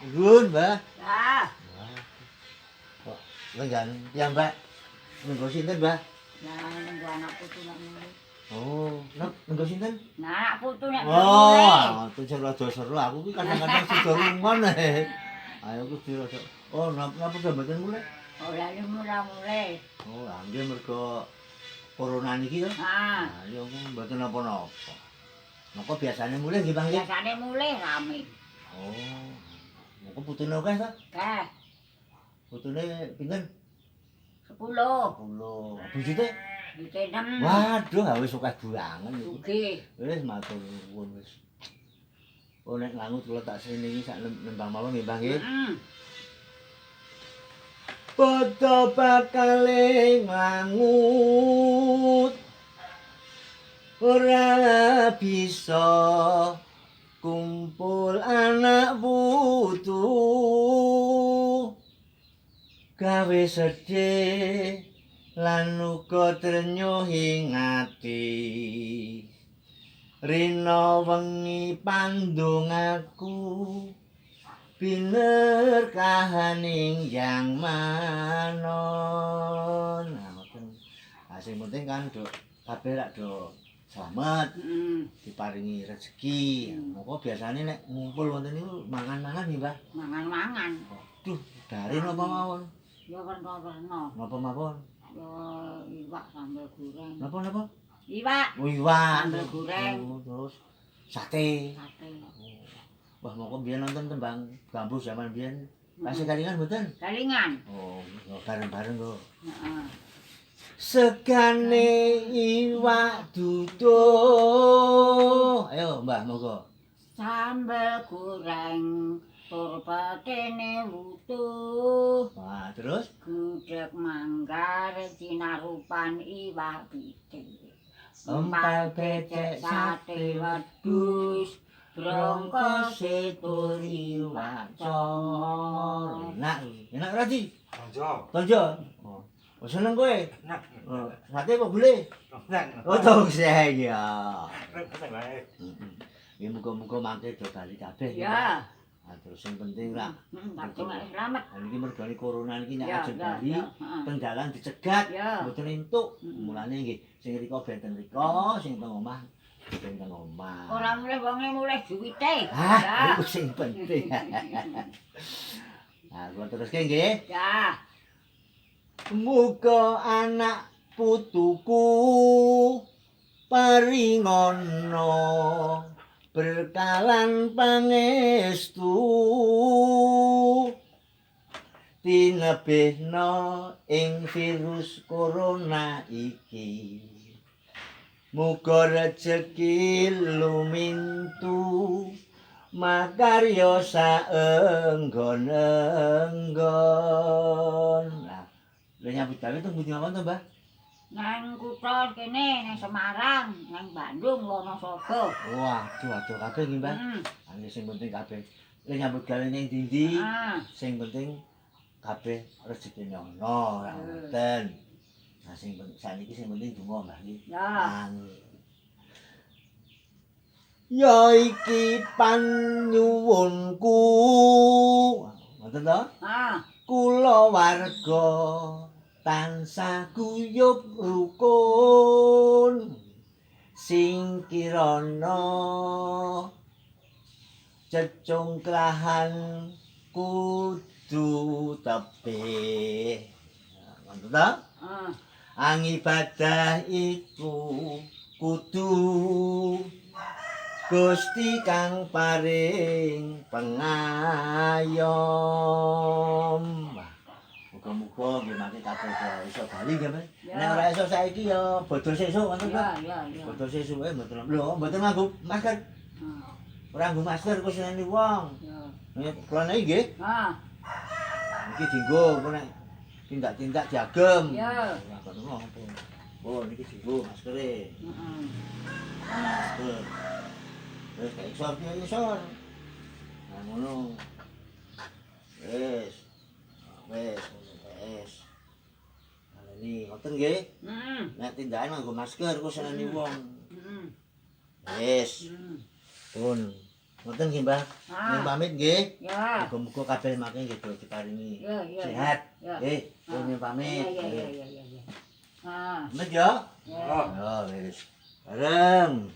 Nuwun, Mbah. Ya. Kok lenggan piyambak nunggu sinten, Mbah? Ya nunggu anak putu nek mulih. Oh, nunggu sinten? Nah, anak putu nek Oh, itu sing rada seru aku ki kadang-kadang sida lungon ae. Ayo kudu rada. Oh, napa napa mboten mulih? Ora yo mulih. Oh, nggih mergo corona niki to. Ha. Nah, ya mboten napa-napa. Moko biasane mulih nggih, Bang, nggih? Biasane mulih rame. Oh. Moko putune akeh to? Akeh. Putune pinten? 10. 10. Bujute? Bujute 6. Waduh, wis akeh banget iki. Sugih. Wis matur nuwun wis. Oh, nek nglangut kula tak sreningi sak nembang mawon nggih, Mbah nggih. Heeh. Padha bakale nglangut ora bisa kumpul anak putu gawe sedih lan uga trenyuh ing ati rina wengi pandongaku binerkahaning yang manon. Nah, ngoten. Nah, sing penting kan do kabeh rak do slamet, diparingi rezeki. Moko biasane nek ngumpul wonten niku mangan-mangan nggih, Mbah. Mangan-mangan. Duh, dari napa mawon? Ya werna-werna. Napa mawon? Ya iwak sambel goreng. Napa-napa? Iwak. Oh, iwak. Sambel goreng. Oh, terus sate. Sate. Wah, moko biyen nonton tembang gambuh zaman biyen. Tasih kalingan mboten? Kalingan. Oh, bareng-bareng kok. Heeh. Segane iwak duduh. Ayo, Mbah, monggo. Sambel goreng tur petene wutuh. Wah, terus gudeg manggar cinarupan iwak pitik. Empal becek sate wedhus brongkos tur iwak congor. Enak, enak ora, Ji? Tonjo. Tonjo. Oh, oh seneng kowe? Enak. Oh, sate apa gule? Enak. Oh, tongseng ya. Enak wae. Heeh. Ya muga-muga mangke do bali kabeh. Ya. Nah, terus sing penting lah. Heeh, selamat. Lah niki mergane corona niki nek ajeng bali, ya. Heeh. teng dalan dicegat, mboten entuk. Mulane nggih sing rika benten rika, sing teng omah ben teng omah. Ora mulih wonge mulih duwite. Ah, iku sing penting. Nah, kula teruske nggih. Ya. Muga anak putuku paringono berkalan pangestu tinebihna ing virus corona iki. Muga rejeki lumintu makarya saenggon-enggon. Nah, lha nyambut gawe teng pundi mawon to, Mbah? Nang kutha kene, nang Semarang, nang Bandung, Wonosobo. Waduh, aduh kabeh nggih, Mbah. Heeh. Ane sing penting kabeh. Lha nyambut gawe ning ndi-ndi, sing penting kabeh rezekine ana, ora ngoten. Nah, sing saniki sing penting donga, Mbah iki. Ya. Ya iki panyuwunku. Ngoten to? Ah. Kula warga tansah guyub rukun sing kirana cecungkrahan kudu tebih. Ngoten to? Ah. Angibadah iku kudu Gusti kang paring pengayom. Muga-muga nggih mangke kabeh iso bali nggih, Mas. Nek ora iso saiki ya bodho sesuk ngoten to. Ya, ya, ya. Bodho sesuk mboten. Lho, mboten nganggo masker. Ora nganggo masker kok seneni wong. Ya. Nek kula niki nggih. Ah. Niki dienggo engko nek tindak-tindak diagem. Ya. Ora ngono apa. Oh, niki dienggo maskere. Heeh. Masker. Wis kayak isor ki isor. Nah ngono. Wis. Wis, wis. Nah ini ngoten nggih. Heeh. Nek tindakan nganggo masker kok seneni wong. Heeh. Wis. Heeh. Pun. Ngoten nggih, Mbah. Ah. Nyuwun pamit nggih. Ya. Muga-muga kabeh mangke nggih do diparingi Ya. sehat. Ya. Nggih, kula nyuwun pamit. Ya. Ah. Pamit ya. Ya. Ya, wis. Bareng.